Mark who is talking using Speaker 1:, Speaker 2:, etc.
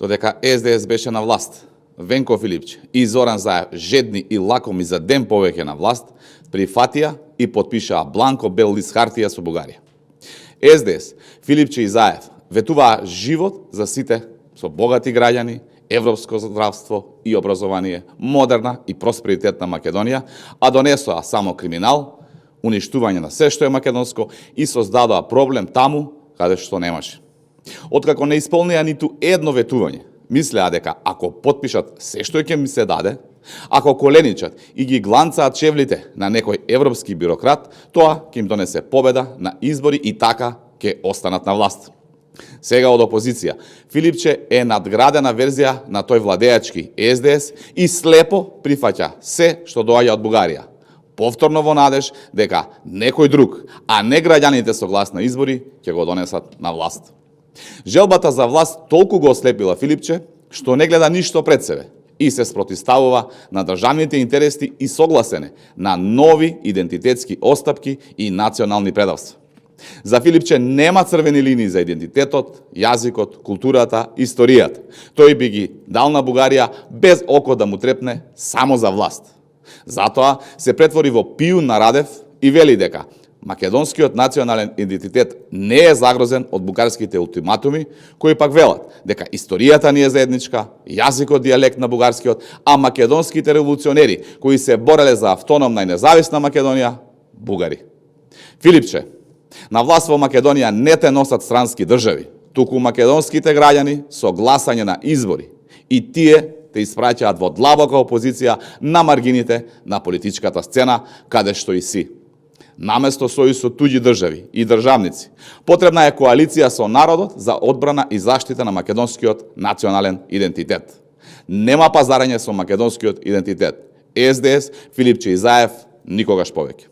Speaker 1: Додека СДС беше на власт, Венко Филипче и Зоран Заев, жедни и лакоми за ден повеќе на власт, прифатија и потпишаа бланко бел лист хартија со Бугарија. СДС, Филипче и Заев ветуваа живот за сите со богати граѓани, европско здравство и образование, модерна и просперитетна Македонија, а донесоа само криминал, уништување на се што е македонско и создадоа проблем таму каде што немаше. Откако не исполнија ниту едно ветување, мислеа дека ако потпишат се што ќе ми се даде, ако коленичат и ги гланцаат чевлите на некој европски бюрократ, тоа ќе им донесе победа на избори и така ќе останат на власт. Сега од опозиција, Филипче е надградена верзија на тој владеачки СДС и слепо прифаќа се што доаѓа од Бугарија. Повторно во надеж дека некој друг, а не граѓаните со глас на избори, ќе го донесат на власт. Желбата за власт толку го ослепила Филипче, што не гледа ништо пред себе и се спротивставува на државните интереси и согласене на нови идентитетски остапки и национални предавства. За Филипче нема црвени линии за идентитетот, јазикот, културата, историјата. Тој би ги дал на Бугарија без око да му трепне само за власт. Затоа се претвори во пијун на Радев и вели дека македонскиот национален идентитет не е загрозен од бугарските ултиматуми, кои пак велат дека историјата ни е заедничка, јазикот дијалект на бугарскиот, а македонските револуционери кои се бореле за автономна и независна Македонија, бугари. Филипче, на власт во Македонија не те носат странски држави, туку македонските граѓани со гласање на избори и тие те испраќаат во длабока опозиција на маргините на политичката сцена, каде што и си. Наместо сојуз со туѓи држави и државници, потребна е коалиција со народот за одбрана и заштита на македонскиот национален идентитет. Нема пазарење со македонскиот идентитет. СДС, Филипче и Заев никогаш повеќе.